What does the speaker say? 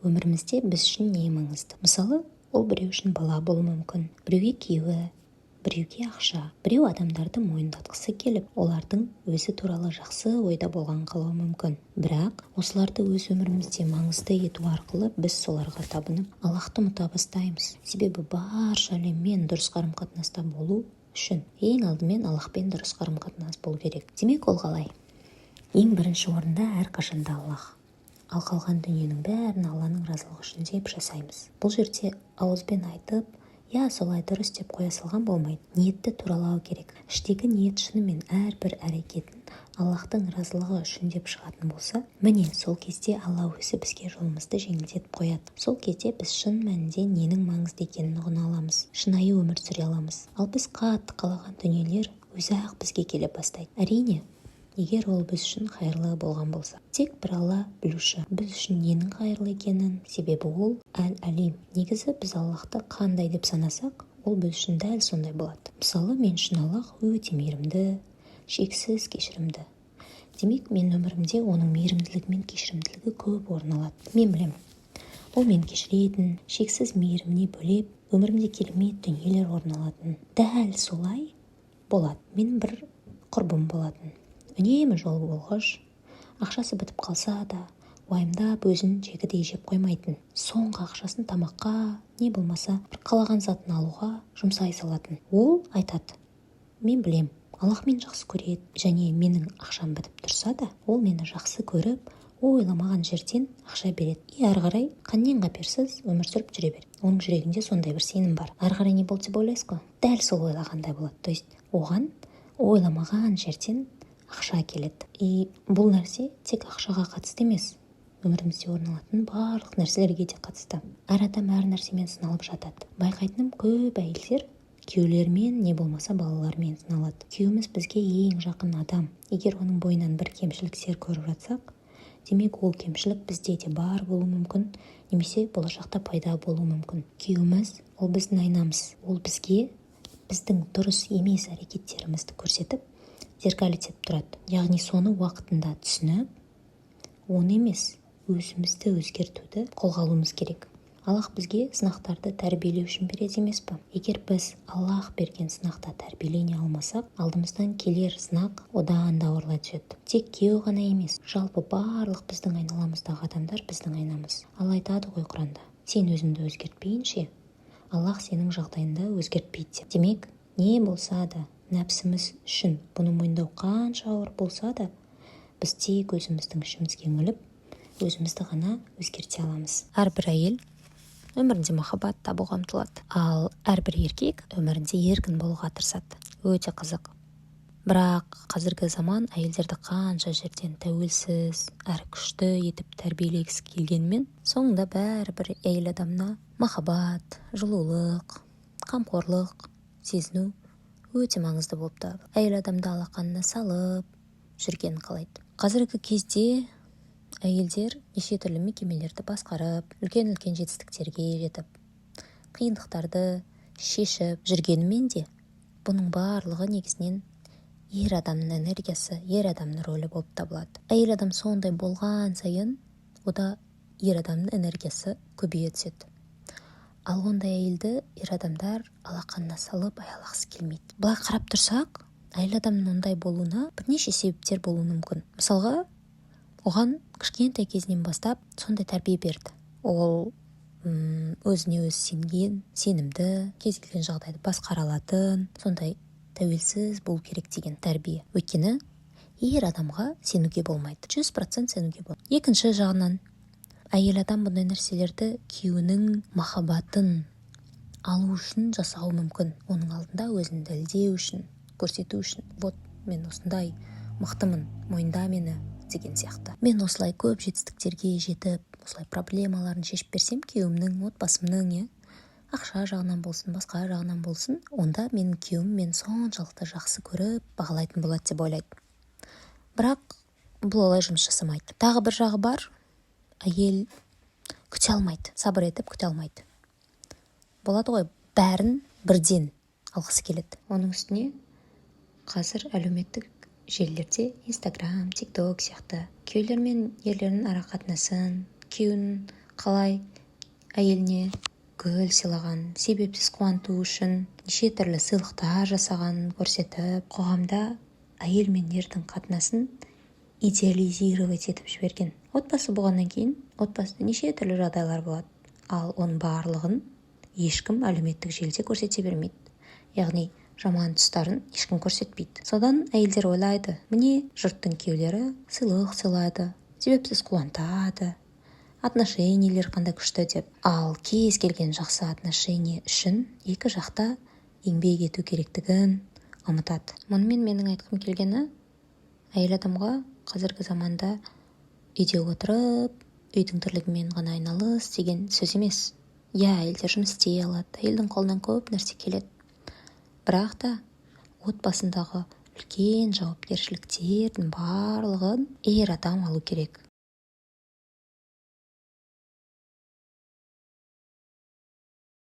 Өмірімізде біз үшін не маңызды? Мысалы, ол біреу үшін бала болуы мүмкін, біреуге күйеуі, біреуге ақша, біреу адамдарды мойындатқысы келіп, олардың өзі туралы жақсы ойда болғанын қалауы мүмкін. Бірақ осыларды өз өмірімізде маңызды ету арқылы біз соларға табынып, Аллахты ұмыта бастаймыз. Себебі барша әлеммен дұрыс қарым-қатынаста болу үшін ең алдымен Аллахпен дұрыс қарым-қатынас болу керек. Демек, ол қалай? Ең бірінші орында әрқашанда Аллах, ал қалған дүниенің бәрін Алланың разылығы үшін деп жасаймыз. Бұл жерде ауызбен айтып, иә, солай дұрыс деп қоя салған болмайды. Ниетті туралау керек. Іштегі ниет шынымен әрбір әрекетін Аллахтың разылығы үшін деп шығатын болса, міне, сол кезде Алла өзі бізге жолымызды жеңілдетіп қояды. Сол кезде біз шын мәнінде ненің маңызды екенін ұғына аламыз, шынайы өмір сүре аламыз. Ал біз қатты қалаған дүниелер өзі-ақ бізге келе бастайды, әрине, егер ол біз үшін қайырлы болған болса. Тек бір Алла білуші біз үшін ненің қайырлы екенін, себебі ол әл-Әлим. Негізі, біз Аллахты қандай деп санасақ, ол біз үшін дәл сондай болады. Мысалы, мен үшін Аллах өте мейірімді, шексіз кешірімді. Демек, мен өмірімде оның мейірімділігі мен кешірімділігі көп орын алады. Мен білемін, ол мені кешіретін, шексіз мейіріміне бөлеп, өмірімде керемет дүниелер орын алатын. Дәл солай болады. Менің бір құрбым болатын, үнемі жол болғыш, ақшасы бітіп қалса да, уайымдап, өзін жегідей жеп қоймайтын. Соңғы ақшасын тамаққа не болмаса бір қалаған затын алуға жұмсай салатын. Ол айтады: «Мен білем, Аллах мені жақсы көреді және менің ақшам бітіп тұрса да, ол мені жақсы көріп, ойламаған жерден ақша береді и әрі қарай қаннен қаперсіз өмір сүріп жүре береді». Оның жүрегінде сондай бір сенім бар. Әрі қарай не болды деп ойлайсыз ғой? Дәл сол ойлағандай болады, то есть оған ойламаған жерден ақша келеді. И бұл нәрсе тек ақшаға қатысты емес, өмірімізде орын алатын барлық нәрселерге де қатысты. Әр адам әр нәрсемен сыналып жатады. Байқайтыным, көп әйелдер күйеулерімен не болмаса балаларымен сыналады. Күйеуіміз бізге ең жақын адам. Егер оның бойынан бір кемшіліктер көріп жатсақ, демек, ол кемшілік бізде де бар болуы мүмкін немесе болашақта пайда болуы мүмкін. Күйеуіміз ол біздің айнамыз. Ол бізге біздің дұрыс емес әрекеттерімізді көрсетіп, зеркалить етіп тұрады. Яғни соны уақытында түсініп, оны емес, өзімізді өзгертуді қолға алуымыз керек. Аллах бізге сынақтарды тәрбиелеу үшін береді емес па? Егер біз Аллах берген сынақта тәрбиелене алмасақ, алдымыздан келер сынақ одан да ауырлай түседі. Тек күйеу ғана емес, жалпы барлық біздің айналамыздағы адамдар біздің айнамыз. Алла айтады ғой Құранда: «Сен өзіңді өзгертпейінше, Аллах сенің жағдайыңды өзгертпейді», – деп. Демек, не болса да, нәпсіміз үшін бұны мойындау қанша ауыр болса да, біз тек өзіміздің ішімізге үңіліп, өзімізді ғана өзгерте аламыз. Әрбір әйел өмірінде махаббат табуға ұмтылады, ал әрбір еркек өмірінде еркін болуға тырысады. Өте қызық, бірақ қазіргі заман әйелдерді қанша жерден тәуелсіз әрі күшті етіп тәрбиелегісі келгенімен, соңында бәрібір әйел адамына махаббат, жылулық, қамқорлық сезіну өте маңызды болып табылады. Әйел адамды алақанына салып жүргенін қалайды. Қазіргі кезде әйелдер неше түрлі мекемелерді басқарып, үлкен-үлкен жетістіктерге жетіп, қиындықтарды шешіп жүргенімен де, бұның барлығы негізінен ер адамның энергиясы, ер адамның рөлі болып табылады. Әйел адам сондай болған сайын, ода ер адамның энергиясы көбейе түседі. Ал ондай әйелді ер адамдар алақанына салып аялағысы келмейді. Былай қарап тұрсақ, әйел адамның ондай болуына бірнеше себептер болуы мүмкін. Мысалға, оған кішкентай кезінен бастап сондай тәрбие берді. Ол өзіне өзі сенген, сенімді, кез келген жағдайды басқара алатын, сондай тәуелсіз болу керек деген тәрбие. Өйткені ер адамға сенуге болмайды, 100% сенуге болмайды. Екінші жағынан, әйел адам бұндай нәрселерді күйеуінің махаббатын алу үшін жасауы мүмкін, оның алдында өзін дәлелдеу үшін, көрсету үшін. Вот мен осындай мықтымын, мойында мені деген сияқты. Мен осылай көп жетістіктерге жетіп, осылай проблемаларын шешіп берсем күйеуімнің, отбасымның, иә, ақша жағынан болсын, басқа жағынан болсын, онда менің күйеуім мені соншалықты жақсы көріп, бағалайтын болады деп ойлайды. Бірақ бұл олай жұмыс жасамайды. Тағы бір жағы бар: әйел күте алмайды, сабыр етіп күте алмайды. Болады ғой, бәрін бірден алғысы келеді. Оның үстіне қазір әлеуметтік желілерде, Инстаграм, Тик Ток сияқты, күйеулер мен ерлердің ара қатынасын, күйеуінің Қалай әйеліне гүл сыйлаған, себепсіз қуанту үшін неше түрлі сыйлықтар жасағанын көрсетіп, қоғамда әйел мен ердің қатынасын идеализировать етіп жіберген. Отбасы болғаннан кейін отбасыда неше түрлі жағдайлар болады, ал оның барлығын ешкім әлеуметтік желіде көрсете бермейді, яғни жаман тұстарын ешкім көрсетпейді. Содан әйелдер ойлайды: міне, жұрттың күйеулері сыйлық сыйлайды, себепсіз қуантады, отношениелер қандай күшті деп. Ал кез келген жақсы отношение үшін екі жақта еңбек ету керектігін ұмытады. Мұнымен менің айтқым келгені: әйел адамға қазіргі заманда үйде отырып, үйдің тірлігімен ғана айналыс деген сөз емес. Иә, әйелдер жұмыс істей алады, әйелдің қолынан көп нәрсе келеді, бірақ та отбасындағы үлкен жауапкершіліктердің барлығын ер адам алу керек.